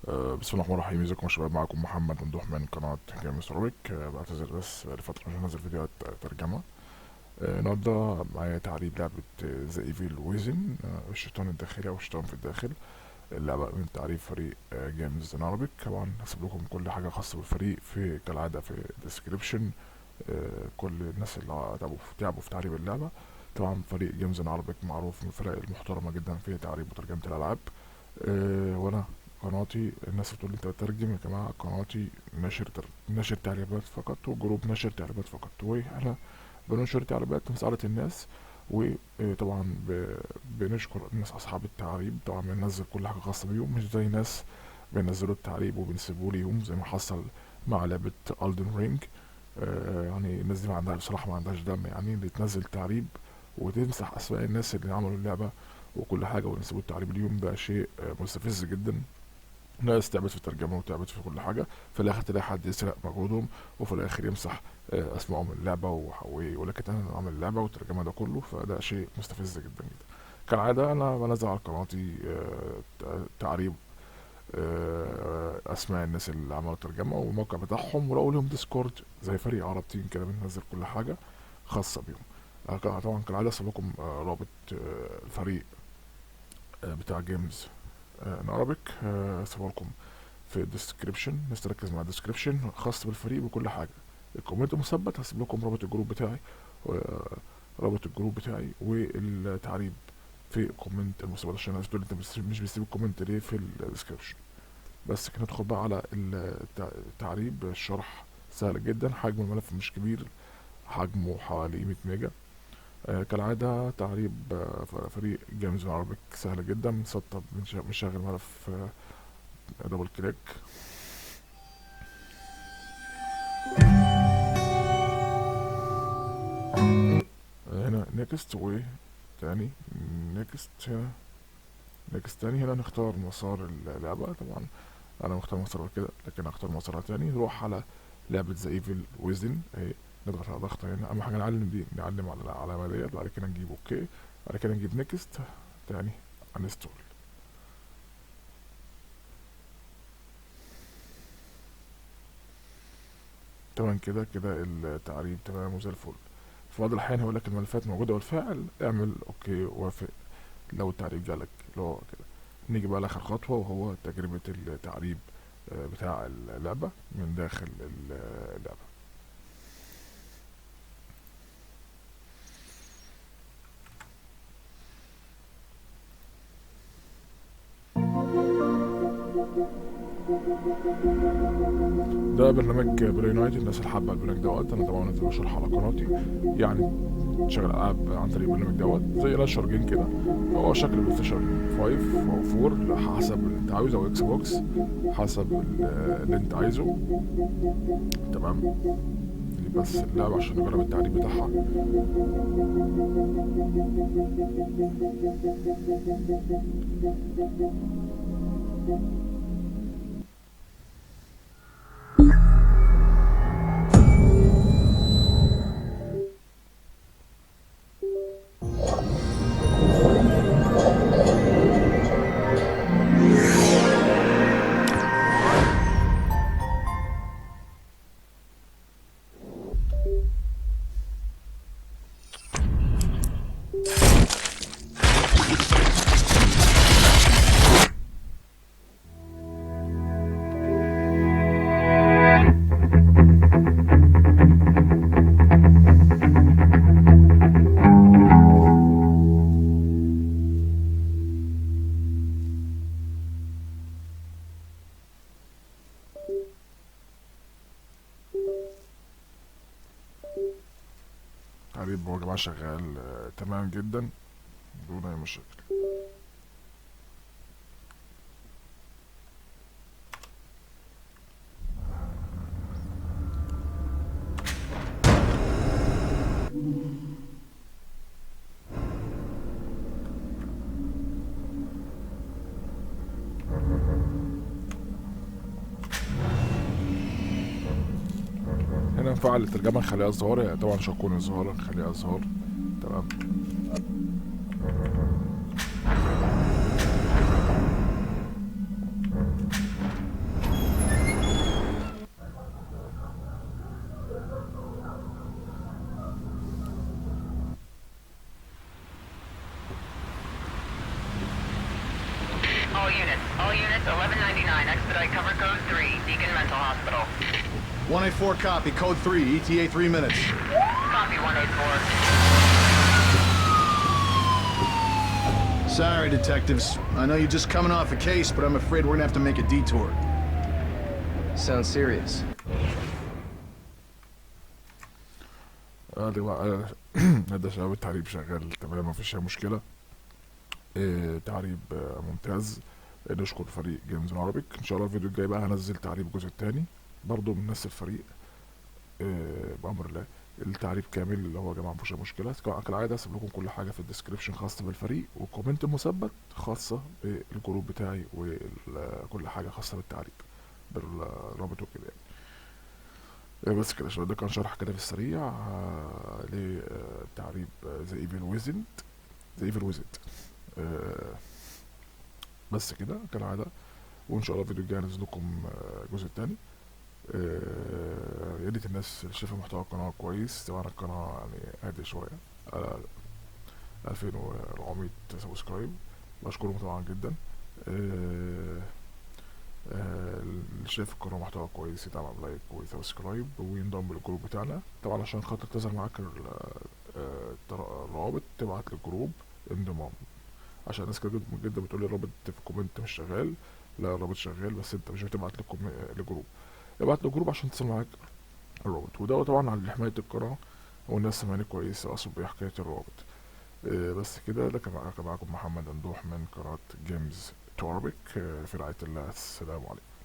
بسم الله الرحمن الرحيم. ازيكم يا شباب؟ معاكم محمد ممدوح من قناة Games Arabic. بعتذر بس بقالي فترة مش هنزل فيديوهات ترجمة. النهاردة معايا تعريب لعبة The Evil Within، الشيطان الداخلي او الشيطان في الداخل. اللعبة من تعريب فريق Games in Arabic. طبعا هسيب لكم كل حاجة خاصة بالفريق في كالعادة في ال description. كل الناس اللي تعبوا في تعريب اللعبة. طبعا فريق Games in Arabic معروف من الفرق المحترمة جدا في تعريب وترجمة الألعاب. وانا قناتي الناس بتقول لي انت بتترجم، يا جماعة قناتي نشر تعريبات فقط، وجروب نشر تعريبات فقط، واحنا بننشر تعريبات لمساعدة الناس، وطبعا بنشكر الناس اصحاب التعريب. طبعا بننزل كل حاجة خاصة بيهم، مش زي ناس بينزلوا التعريب وبنسيبوه ليهم زي ما حصل مع لعبة Elden Ring. يعني الناس دي ما عندها بصراحة، ما عندهاش دم، اللي تنزل تعريب وتمسح اسماء الناس اللي عملوا اللعبة وكل حاجة وينسبوا التعريب ليهم، ده شيء مستفز جدا. ناس تعبت في الترجمة وتعبت في كل حاجة، في الآخر تلاقي حد يسرق مجهودهم وفي الآخر يمسح أسمائهم من اللعبة ويقول لك أنا عامل اللعبة والترجمة ده كله، فده شيء مستفز جدا جدا. كالعادة أنا بنزل على قناتي تعريب أسماء الناس اللي عملوا الترجمة والموقع بتاعهم، ولو لهم ديسكورد زي فريق عرب تيم كده بننزل كل حاجة خاصة بيهم. طبعا كالعادة هسيب لكم رابط الفريق بتاع Games in Arabic، هسيبه لكم في ال description. الناس تركز مع ال description خاص بالفريق وكل حاجة. ال comment مثبت، هسيب لكم رابط الجروب بتاعي، رابط الجروب بتاعي والتعريب في ال comment المثبت، عشان الناس تقول انت مش بتسيب ال comment ليه في ال description. بس كده ندخل بقى على التعريب. الشرح سهل جدا، حجم الملف مش كبير، حجمه حوالي 100 ميجا. كالعادة تعريب فريق Games in Arabic سهل جدا. بنسطب، بنشغل ملف، double click. هنا next وتاني next، هنا next تاني. هنا نختار مسار اللعبة. طبعا انا مختار مسار كده، لكن اختار مسار تاني. نروح على لعبة The Evil Within اهي، نضغط على ضغطة هنا. اهم حاجة نعلم دي، نعلم على العلامة ديت، بعد كده نجيب okay، بعد كده نجيب next تاني install. تمام كده، كده التعريب تمام وزي الفل. في بعض الأحيان هيقول لك الملفات موجودة بالفعل، اعمل okay وافق لو التعريب جالك اللي هو كده. نيجي بقى لآخر خطوة، وهو تجربة التعريب بتاع اللعبة من داخل اللعبة. ده برنامج Playnite، الناس اللي حابة البرنامج دوت، انا طبعا نزل شرح على قناتي، تشغل العاب عن طريق البرنامج دوت زي launcher game كده. هو شكل PlayStation 5 او 4 حسب اللي انت عاوزه، او Xbox حسب اللي انت عايزه. تمام، دي بس اللعبة عشان نجرب التعريب بتاعها. تعريب هو يا جماعة شغال، تمام جدا بدون أي مشاكل. هنا نفعل الترجمة نخليها ظهور، يعني طبعا مش هتكون ظهور، نخليها ظهور. تمام. All units. All units, 1199. Expedite cover code 3, Beacon Mental Hospital. 184 copy, code 3, ETA 3 minutes. Copy 184. Sorry, detectives. I know you're just coming off a case, but I'm afraid we're gonna have to make a detour. Sounds serious. ادي بقى ده شباب، التعريب شغال تمام، مفيش اي مشكلة. تعريب ممتاز. نشكر فريق Games Arabic. ان شاء الله الفيديو الجاي بقى هنزل تعريب الجزء التاني برضو من نفس الفريق، بأمر الله. التعريب كامل اللي هو يا جماعة مفيش أي مشكلة. كالعادة هسيب لكم كل حاجة في ال description خاصة بالفريق، و comment مثبت خاصة بال group بتاعي، وكل حاجة خاصة بالتعريب بالرابط وكده يعني. بس كده يا شباب، ده كان شرح كده في السريع لتعريب The Evil Within، The Evil Within. بس كده كالعادة، وإن شاء الله الفيديو الجاي هنزل لكم الجزء التاني. يا ريت الناس اللي شايفة محتوى القناة كويس. طبعا القناة هادية شوية على 2400 subscribe، بشكرهم طبعا جدا. اللي شايف القناة محتوى كويس يدعم ب like و subscribe وينضم لل group بتاعنا طبعا عشان خاطر تظهر معاك الروابط، تبعت لل group انضمام، عشان ناس كتير جدا بتقول لي الرابط في ال comment مش شغال. لا، الرابط شغال، بس انت مش بتبعت لل group. ابعت لل group عشان تصل معاك الرابط، وده طبعا على حماية القناة والناس سامعاني كويس، اقصد بيه حكاية الروابط. بس كده، ده كان معاكم محمد ممدوح من قناة Games Arabic. في رعاية الله، السلام عليكم.